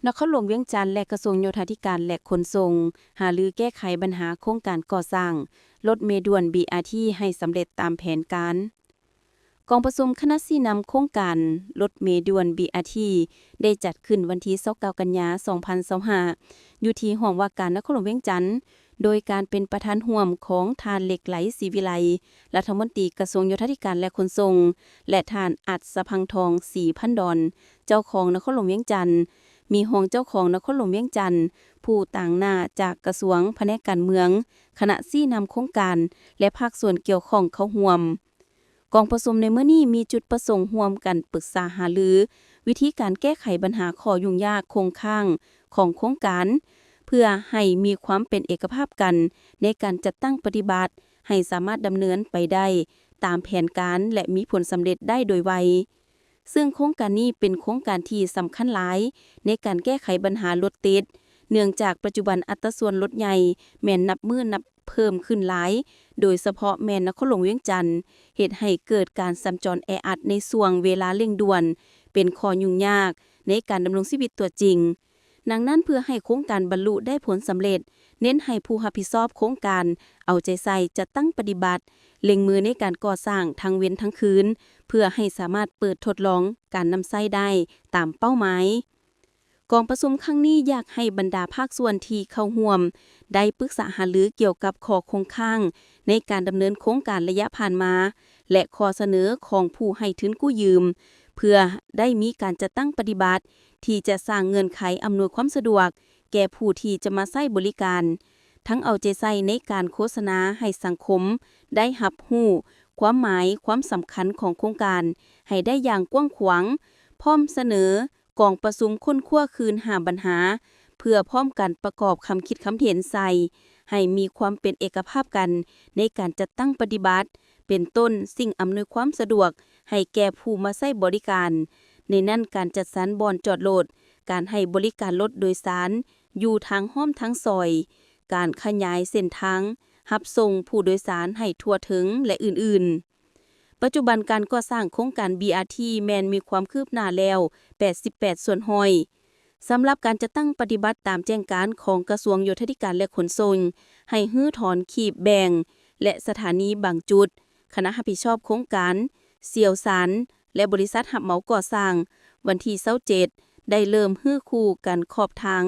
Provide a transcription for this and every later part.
ນະຄອນຫຼວງວຽງຈັນ ແລະ ກະຊວງໂຍທາທິການ ແລະ ຂົນສົ່ງ ຫາລືແກ້ໄຂບັນຫາໂຄງການກໍ່ສ້າງລົດເມດ່ວນ ບີອາທີ ໃຫ້ສຳເລັດຕາມແຜນການ. ກອງປະຊຸມຄະນະຊີ້ນຳໂຄງການລົດເມດ່ວນ ບີອາທີ ໄດ້ຈັດຂຶ້ນວັນທີຊາວເກົ້າ ກັນຍາ ສອງພັນຊາວຫ້າ ຢູ່ທີ່ຫ້ອງວ່າການນະຄອນຫຼວງວຽງຈັນ ໂດຍການເປັນປະທານຮ່ວມຂອງທ່ານ ເລັກໄລ ສີວິໄລ ລັດຖະມົນຕີກະຊວງໂຍທາທິການ ແລະ ຂົນສົ່ງ ແລະ ທ່ານ ອັດສະພັງທອງ ສີພັນດອນ ເຈົ້າຄອງນະຄອນຫຼວງວຽງຈັນ, ມີຮອງເຈົ້າຄອງນະຄອນຫຼວງວຽງຈັນ, ຜູ້ຕາງໜ້າຈາກກະຊວງ, ພະແນກການເມືອງ, ຄະນະຊີ້ນຳໂຄງການ ແລະ ພາກສ່ວນກ່ຽວຂ້ອງເຂົ້າຮ່ວມ. ກອງປະຊຸມໃນມື້ນີ້ມີຈຸດປະສົງຮ່ວມກັນປຶກສາຫາລືວິທີການແກ້ໄຂບັນຫາຂໍ້ຫຍຸ້ງຍາກຄົງຄ້າງຂອງໂຄງການ ເພື່ອໃຫ້ມີຄວາມເປັນເອກະພາບກັນໃນການຈັດຕັ້ງປະຕິບັດ ໃຫ້ສາມາດດຳເນີນໄປໄດ້ຕາມແຜນການ ແລະ ມີຜົນສຳເລັດໄດ້ໂດຍໄວ. ເຊິ່ງໂຄງການນີ້ເປັນໂຄງການທີ່ສຳຄັນຫຼາຍໃນການແກ້ໄຂບັນຫາລົດຕິດ, ເນື່ອງຈາກປັດຈຸບັນອັດຕາສ່ວນລົດໃຫຍ່ແມ່ນນັບມື້ນັບເພີ່ມຂຶ້ນຫຼາຍ, ໂດຍສະເພາະແມ່ນນະຄອນຫຼວງວຽງຈັນ, ເຮັດໃຫ້ເກີດການສັນຈອນແອອັດໃນຊ່ວງເວລາເລັ່ງດ່ວນ, ເປັນຂໍ້ຫຍຸ້ງຍາກໃນການດຳລົງຊີວິດຕົວຈິງ. ດັ່ງນັ້ນ, ເພື່ອໃຫ້ໂຄງການບັນລຸໄດ້ຜົນສຳເລັດ, ເນັ້ນໃຫ້ຜູ້ຮັບຜິດຊອບໂຄງການເອົາໃຈໃສ່ຈັດຕັ້ງປະຕິບັດ, ເລັ່ງມືໃນການກໍ່ສ້າງທັງເວັນທັງຄືນ, ເພື່ອໃຫ້ສາມາດເປີດທົດລອງການນຳໃຊ້ໄດ້ຕາມເປົ້າໝາຍ. ກອງປະຊຸມຄັ້ງນີ້ຢາກໃຫ້ບັນດາພາກສ່ວນທີ່ເຂົ້າຮ່ວມໄດ້ປຶກສາຫາລືກ່ຽວກັບຂໍ້ຄົງຄ້າງໃນການດຳເນີນໂຄງການໄລຍະຜ່ານມາ ແລະ ຂໍ້ສະເໜີຂອງຜູ້ໃຫ້ທຶນກູ້ຢືມ ເພື່ອໄດ້ມີການຈັດຕັ້ງປະຕິບັດທີ່ຈະສ້າງເງື່ອນໄຂອຳນວຍຄວາມສະດວກແກ່ຜູ້ທີ່ຈະມາໃຊ້ບໍລິການ, ທັງເອົາໃຈໃສ່ໃນການໂຄສະນາໃຫ້ສັງຄົມໄດ້ຮັບຮູ້ຄວາມໝາຍ, ຄວາມສຳຄັນຂອງໂຄງການໃຫ້ໄດ້ຢ່າງກວ້າງຂວາງ, ພ້ອມສະເໜີ ກອງປະຊຸມຄົ້ນຄວ້າຄືນຫ້າບັນຫາ ເພື່ອພ້ອມກັນປະກອບຄຳຄິດຄຳເຫັນໃສ່ ໃຫ້ມີຄວາມເປັນເອກະພາບກັນໃນການຈັດຕັ້ງປະຕິບັດ, ເປັນຕົ້ນ ສິ່ງອຳນວຍຄວາມສະດວກໃຫ້ແກ່ຜູ້ມາໃຊ້ບໍລິການ, ໃນນັ້ນການຈັດສັນບ່ອນຈອດລົດ, ການໃຫ້ບໍລິການລົດໂດຍສານຢູ່ທາງຫ້ອມທາງຊອຍ, ການຂະຫຍາຍເສັ້ນທາງຮັບສົ່ງຜູ້ໂດຍສານໃຫ້ທົ່ວເຖິງ ແລະ ອື່ນໆ. ປັດຈຸບັນການກໍ່ສ້າງໂຄງການ ບີອາທີ ແມ່ນມີຄວາມຄືບໜ້າແລ້ວ ແປດສິບແປດສ່ວນຮ້ອຍ. ສຳລັບການຈັດຕັ້ງປະຕິບັດຕາມແຈ້ງການຂອງກະຊວງໂຍທາທິການ ແລະ ຂົນສົ່ງ ໃຫ້ຮື້ຖອນຂີດແບ່ງ ແລະ ສະຖານີບາງຈຸດ, ຄະນະຮັບຜິດຊອບໂຄງການ, ຊ່ຽວຊານ ແລະ ບໍລິສັດຮັບເໝົາກໍ່ສ້າງ ວັນທີຊາວເຈັດ ໄດ້ເລີ່ມຮື້ຄູ່ກັນຂອບທາງ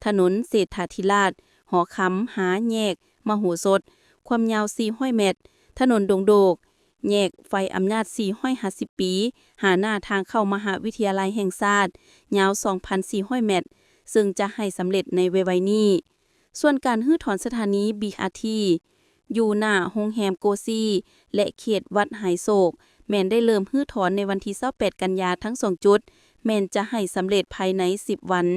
ຖະໜົນເສດຖາທິລາດ ຫໍຄຳ ຫາແຍກມະໂຫສົດ, ຄວາມຍາວສີ່ຮ້ອຍແມັດ, ຖະໜົນດົງໂດກ, ແຍກໄຟອຳນາດສີ່ຮ້ອຍຫ້າສິບປີ ຫາໜ້າທາງເຂົ້າມະຫາວິທະຍາໄລແຫ່ງຊາດ ຍາວສອງພັນສີ່ຮ້ອຍແມັດ, ເຊິ່ງຈະໃຫ້ສຳເລັດໃນໄວໆນີ້. ສ່ວນການຮື້ຖອນສະຖານີ ບີອາທີ ຢູ່ໜ້າໂຮງແຮມໂກຊີ ແລະ ເຂດວັດຫາຍໂສກ ແມ່ນໄດ້ເລີ່ມຮື້ຖອນໃນວັນທີຊາວແປດ ກັນຍາທັງສອງຈຸດ, ແມ່ນຈະໃຫ້ສຳເລັດພາຍໃນສິບວັນ.